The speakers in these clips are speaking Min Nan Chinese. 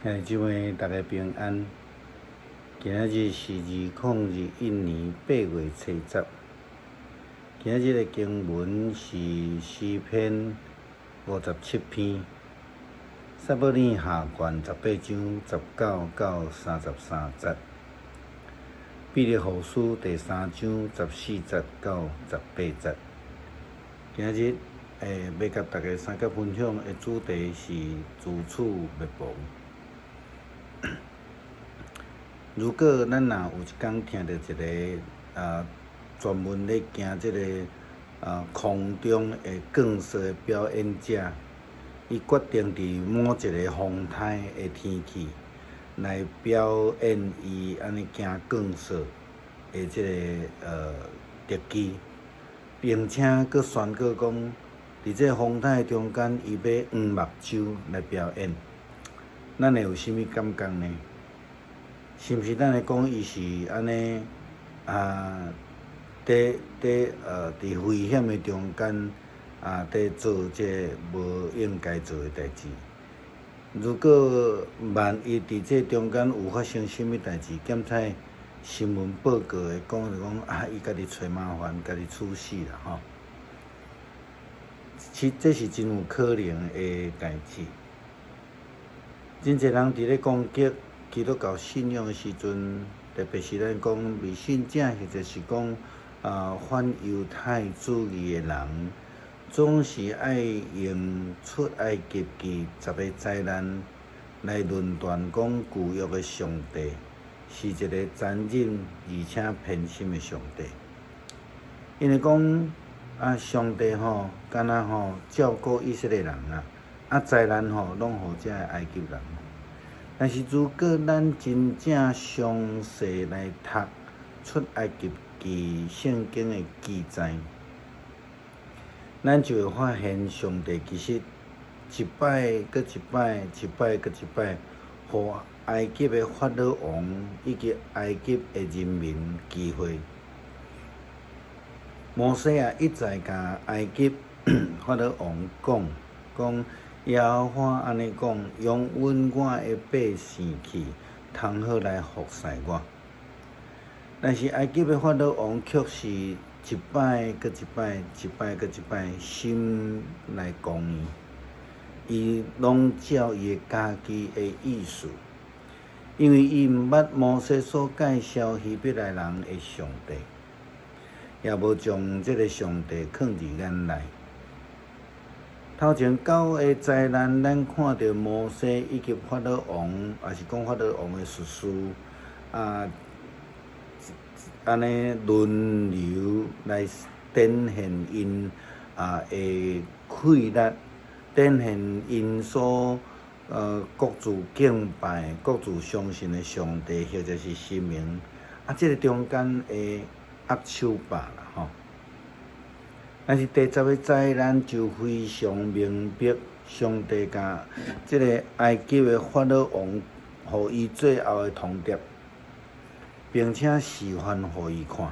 兄弟姊妹，大家平安。今仔日是2021年8月初10。今仔日的經文是詩篇57篇，撒母耳下卷18章19到33節，彼得後書第三章14節到18節。今仔日欲佮大家相佮分享的主題是自取滅亡。如果咱若有一工聽著一个專門咧行這个空中的降索的表演者，伊決定佇某一个風颱的天氣來表演伊按呢行降索的這个特技，並且閣宣告講，佇這个風颱中間，伊欲黃目睭來表演，咱會有啥物感覺呢？是毋是咱會講伊是按呢啊？佇危險的中間啊，佇做這無應該做的代誌。如果萬一佇這中間有發生啥物代誌，檢採新聞報告會講就講啊，伊家己揣麻煩，家己處死啦吼。其這是真有可能的代誌。真濟人佇咧攻擊基督教信仰的時陣，特別是咱講未信者，或者是講反猶太主義的人，總是愛用出埃及記十个災難來論斷講舊約的上帝是一个殘忍而且偏心的上帝。𪜶會講啊，上帝吼，敢若吼照顧以色列人啊，啊災難吼攏予這个埃及人。但是如果咱真正詳細來讀出埃及記聖經的記載，咱就會發現上帝其實一擺閣一擺，一擺閣一擺，予埃及的法老王以及埃及的人民機會。摩西也一再共埃及法老王講，講耶和華按呢講，容允我的百姓去，通好來服侍我。但是埃及的法老王卻是一擺閣一擺，一擺閣一擺，心來剛硬，伊攏照伊的家己的意思，因為伊毋捌摩西所介紹希伯來人的上帝，也無將這个上帝囥佇眼內。頭前九个災難，咱看著摩西以及法老王，抑是講法老王的術士啊，按呢輪流來展現𪜶的氣力，展現𪜶所各自敬拜、各自相信的上帝或者是神明，啊，這个中間的握手吧啦吼。但是第十个災難就非常明白，上帝共這个埃及的法老王，予伊最後的通牒，並且示範予伊看，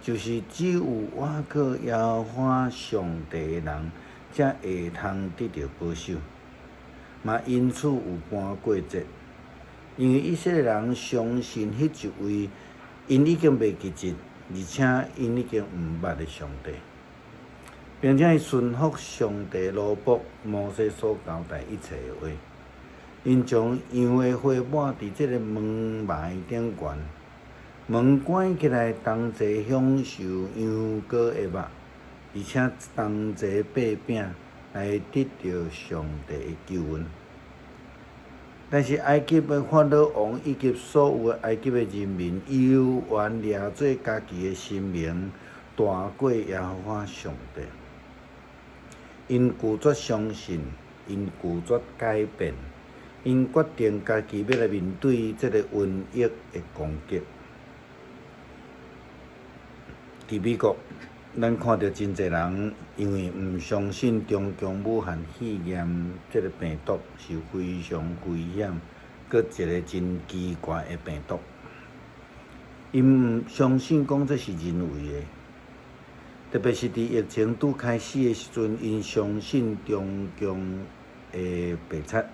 就是只有倚靠耶和華上帝的人，才會通得著保守。嘛因此有搬過節，因為以色列人相信彼一位，𪜶已經袂記得，而且𪜶已經毋捌的上帝。並且伊順服上帝奴僕摩西所交代一切的話，𪜶將羊的血抹佇這个門楣頂懸，門關起來，同齊享受羊羔的肉，而且同齊擘餅來得著上帝的救恩。但是埃及的法老王以及所有的埃及的人民，猶原掠做家己的神明，大過耶和華上帝。𪜶拒絕相信，𪜶拒絕改變，𪜶決定家己欲來面對這个瘟疫的攻擊。佇美國，咱看著真濟人因為毋相信中共武漢肺炎這个病毒是非常危險，閣一个真奇怪的病毒，𪜶毋相信講這是人為的。特別是佇疫情拄開始的時陣，𪜶相信中共的白賊，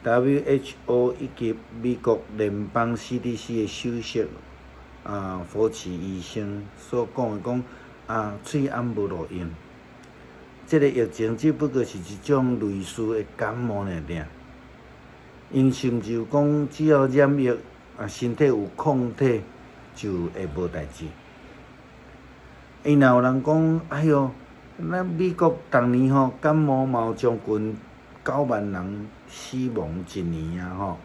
WHO 以及美國聯邦 CDC 的首席佛奇醫生所講的講喙罨無路用，這个疫情只不過是一種類似的感冒爾爾。𪜶甚至有講，只要染疫身體有抗體就會無代誌。𪜶若有人講，哎喲，咱美國逐年吼感冒嘛有將近9萬人死亡一年啊吼。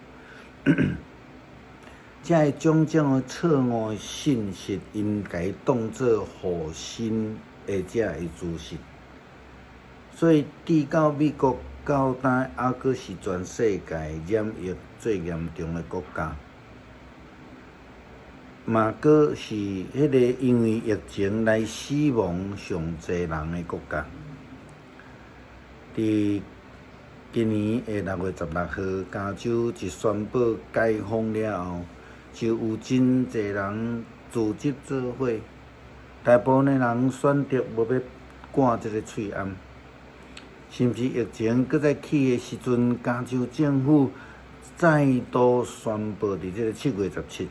這个種種的錯誤的信息，𪜶共伊當做予新的這个資訊。所以，直到美國到今猶閣是全世界染疫最嚴重的國家，嘛閣是彼个因為疫情來死亡上濟人的國家。佇今年的6月16號，加州一宣布解封了後，就有真濟人組織做伙，大部分的人選擇無欲掛這个喙罨，甚至疫情閣再起的時陣，加州政府再度宣布佇這个7月17，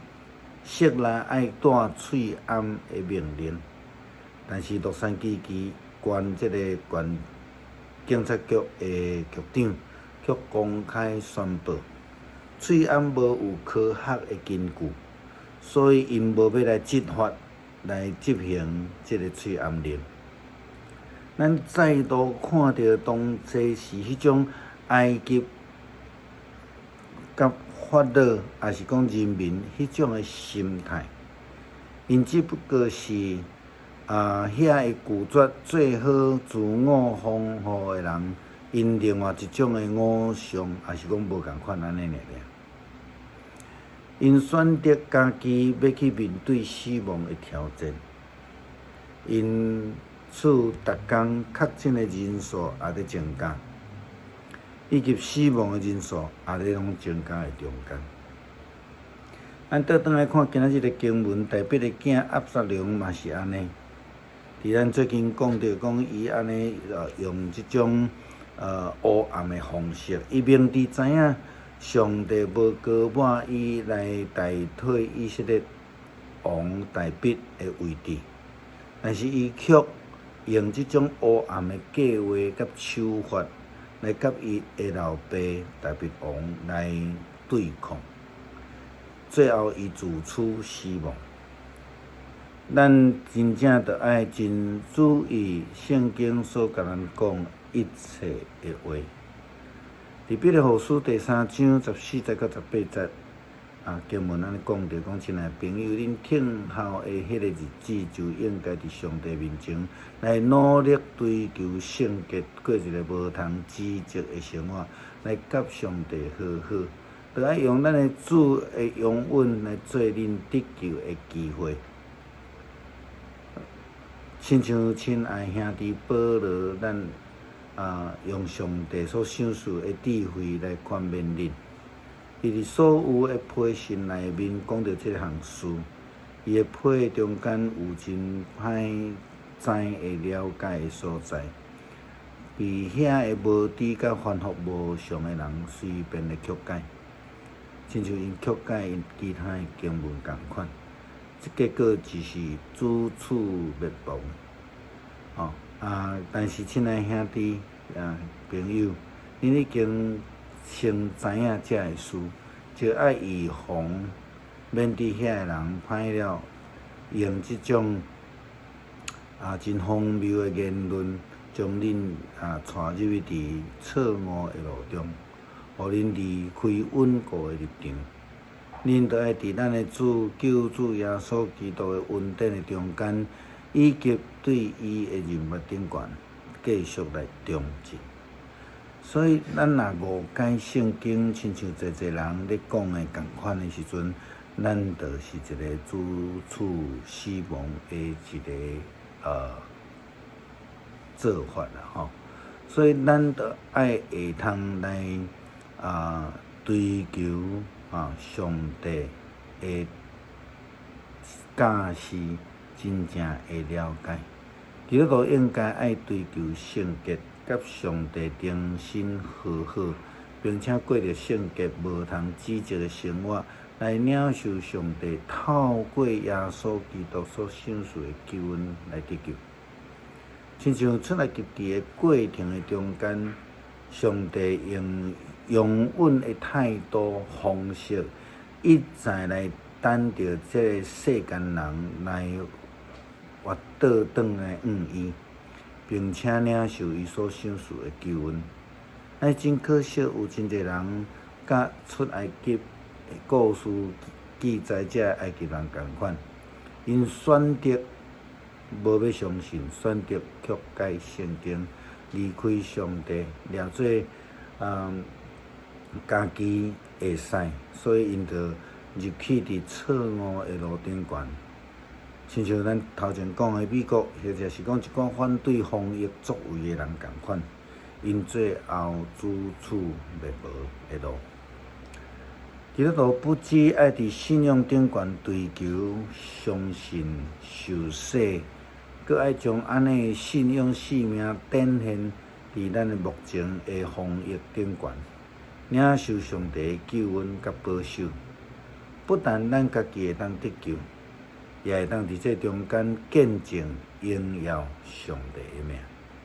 室內愛戴喙罨的命令。但是洛杉磯縣這个縣警察局的局長卻公開宣布，喙罨無有科學的根據，所以𪜶無欲來執法來執行這个喙罨令。咱再度看著當初時彼種埃及佮法老，抑是講人民彼種的心態，𪜶只不過是遐會拒絕做好自我防護的人，𪜶另外一種的偶像，抑是講無仝款按呢爾爾。𪜶選擇家己欲去面對死亡的挑戰，因此逐工確診的人數也佇增加，以及死亡的人數也佇攏增加的中間。咱倒轉來看今仔日的經文，大衛的囝押沙龍嘛是按呢。佇咱最近講著講，伊按呢用這種黑暗的方式，伊明知知影上帝無膏抹伊來代替以色列王大衛的位置，但是伊卻用這種黑暗的計劃佮手法來佮伊的老爸大衛王來對抗，最後伊自取死亡。咱真正著愛真注意聖經所共咱講一切的話。佇彼得後書第三章14節到18節，經文按呢講著講，親愛朋友，恁等候的彼个日子，就應該佇上帝面前來努力追求聖潔，過一个無通指責的生活，來佮上帝和好。著愛用咱的主的容允來做恁得救的機會。親像親愛兄弟保羅，咱用上帝所賞賜的智慧來勸勉恁。伊佇所有的批信內面講著這項事，伊的批中間有真歹知會了解的所在，被遐个無知佮反覆無常的人隨便的曲解，親像𪜶曲解其他的經文仝款。這結果只是自取滅亡。哦，但是親愛兄弟朋友，恁已經先知影這个事，就愛預防，免得遐个人歹了用這種真荒謬的言論，將恁帶入去佇錯誤的路中，予恁離開穩固的立場。恁著愛佇咱的主救主耶穌基督的恩典的中間，以及對伊的認捌頂懸，繼續來長進。所以，咱若誤解聖經，親像濟濟人咧講的仝款的時陣，咱就是一个自取死亡的一个做法啦吼。所以，咱著愛會通來追求上帝的教示，真正會了解。基督徒應該愛追求聖潔，佮上帝重新和好，並且過著聖潔無通指責的生活，來領受上帝透過耶穌基督所賞賜的救恩來得救。親像出埃及記的過程的中間，上帝用容忍的態度方式，一再來等著這个世間人來越倒轉來向伊，並且領受伊所賞賜的救恩。但真可惜，有真濟人佮出埃及故事記載這个埃及人仝款，𪜶選擇無欲相信，選擇曲解聖經，離開上帝，掠做家己會使，所以𪜶就入去佇錯誤的路頂懸。親像咱頭前講的美國，或者是講一寡反對防疫作為的人仝款，𪜶最後自取滅亡的路。基督徒不只愛佇信仰頂懸追求相信受洗，閣愛將按呢的信仰生命展現佇咱的目前的防疫頂懸，領受上帝的救恩佮保守。不但咱家己會當得救，也會當佇這中間見證榮耀上帝的名。